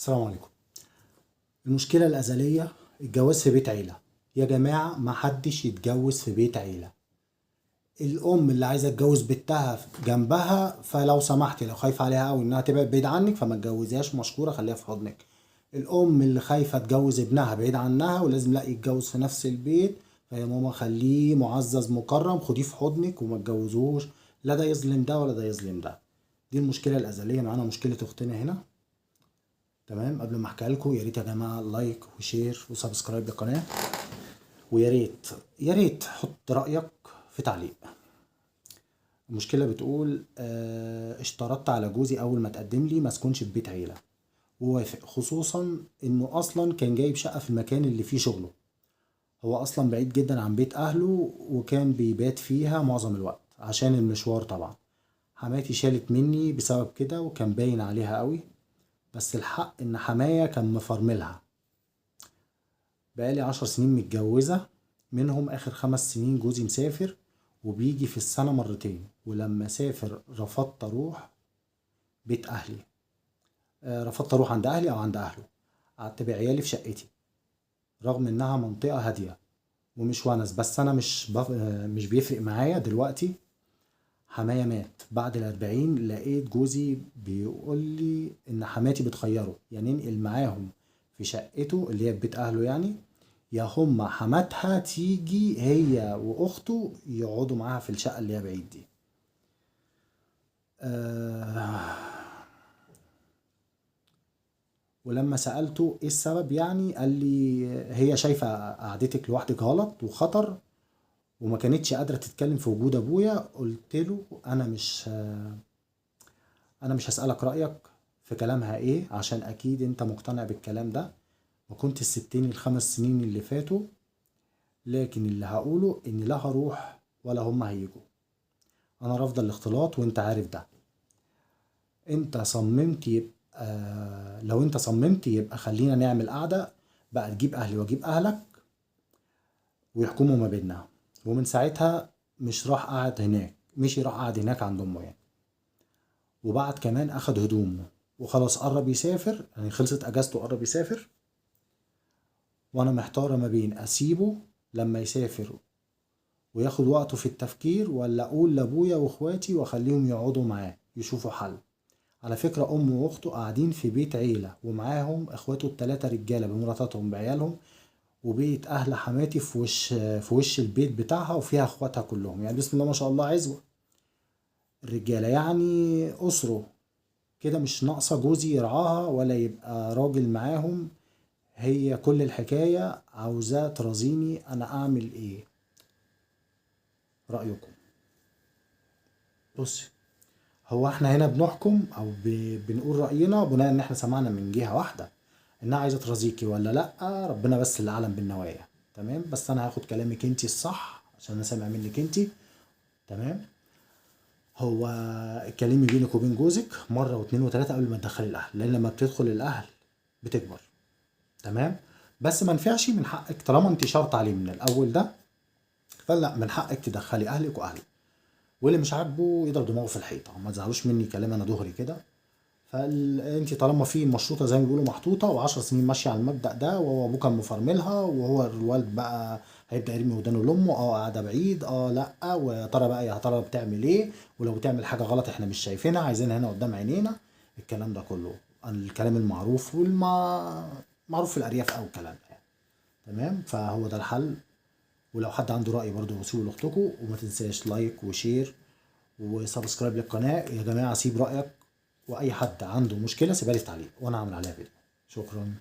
السلام عليكم. المشكلة الأزلية، الجواز في بيت عيلة. يا جماعة ما حدش يتجوز في بيت عيلة. الأم اللي عايزة تجوز بنتها جنبها، فلو سمحتي لو خايفة عليها أوي إنها تبعد بعيد عنك فما تجوزيهاش، مشكورة خليها في حضنك. الأم اللي خايفة تجوز ابنها بعيد عنها ولازم لا يتجوز في نفس البيت، فيا ماما خليه معزز مكرم، خديه في حضنك وما تجوزوش، لا ده يظلم ده ولا ده يظلم ده. دي المشكلة الأزلية. معانا مشكلة أختنا هنا، تمام. قبل ما احكيها لكم يا ريت يا جماعة like و share و subscribe للقناة، ويا ريت يا ريت حط رايك في تعليق. المشكلة بتقول اشترطت على جوزي اول ما تقدم لي ما اسكنش في بيت عيله، ووافق، خصوصا انه اصلا كان جايب شقه في المكان اللي فيه شغله. هو اصلا بعيد جدا عن بيت اهله وكان بيبات فيها معظم الوقت عشان المشوار. طبعا حماتي شالت مني بسبب كده وكان باين عليها قوي، بس الحق ان حماية كان مفرملها. بقالي 10 سنين متجوزة، منهم اخر 5 سنين جوزي مسافر وبيجي في السنة مرتين، ولما سافر رفضت اروح بيت اهلي، رفضت اروح عند اهلي او عند اهله. قعدت بعيالي في شقتي رغم انها منطقة هادية ومش ونس، بس انا مش بيفرق معايا دلوقتي. حماية مات بعد 40، لقيت جوزي بيقول لي ان حماتي بتخيره، يعني ينقل معاهم في شقته اللي هي في بيت اهله يعني، يا هما حماتها تيجي هي واخته يقعدوا معاها في الشقة اللي هي بعيد دي. ولما سألته ايه السبب يعني، قال لي هي شايفة قعدتك لوحدك غلط وخطر، وما كانتش قادرة تتكلم في وجود ابويا. قلت له انا مش هسألك رأيك في كلامها ايه، عشان اكيد انت مقتنع بالكلام ده، وكنت سبتني ال5 سنين اللي فاتوا، لكن اللي هقوله ان لا هروح ولا هم هيجوا، انا رافضة الاختلاط وانت عارف ده. انت صممت يبقى، لو انت صممت يبقى خلينا نعمل قعدة بقى، تجيب اهلي واجيب اهلك ويحكموا ما بيننا. ومن ساعتها مش راح قعد هناك، مشي راح قعد هناك عند امه يعني. وبعد كمان اخد هدومه وخلاص قرب يسافر، يعني خلصت اجازته قرب يسافر. وانا محتارة ما بين اسيبه لما يسافر وياخد وقته في التفكير، ولا اقول لابويا واخواتي واخليهم يقعدوا معاه يشوفوا حل. على فكرة امه واخته قاعدين في بيت عيلة ومعاهم اخواته ال3 رجالة بمراتاتهم بعيالهم، وبيت اهل حماتي في وش البيت بتاعها وفيها اخواتها كلهم، يعني بسم الله ما شاء الله عزوة الرجالة، يعني اسره كده مش ناقصة جوزي يرعاها ولا يبقى راجل معاهم. هي كل الحكاية عاوزاه ترازيني، انا اعمل ايه؟ رأيكم؟ بصي، هو احنا هنا بنحكم او بنقول رأينا بناء ان احنا سمعنا من جهة واحدة انها عايزة ترازيكي ولا لا، ربنا بس اللي اعلم بالنوايا، تمام. بس انا هاخد كلامك انتي الصح عشان انا سامع منك انتي، تمام. هو اتكلمي بينك وبين جوزك مرة واثنين وثلاثة قبل ما تدخلي الاهل، لان لما بتدخل الاهل بتكبر، تمام. بس ما نفعش من حقك طالما انت شرط عليه من الاول ده، فلا من حقك تدخلي اهلك واهله، واللي مش عاجبه يضرب دماغه في الحيطة، ما تزعلوش مني كلام انا دغري كده. فانت طالما في مشروطة زي ما بيقولوا محطوطة و10 سنين ماشية على المبدا ده، وهو ابوه كان مفرملها، وهو الوالد بقى هيبدا يرمي ودانه لامه، قاعدة بعيد، لا، ويا ترى بقى يا ترى بتعمل ايه، ولو بتعمل حاجة غلط احنا مش شايفينها، عايزينها هنا قدام عينينا، الكلام ده كله الكلام المعروف والما معروف في الارياف او الكلام ده يعني، تمام. فهو ده الحل، ولو حد عنده راي برضه سيبه لاختكم، وما تنساش like و share و subscribe للقناة يا جماعة. سيب رايك، واي حد عنده مشكلة سيبها لي في تعليق وانا هعمل عليها فيديو. شكرا.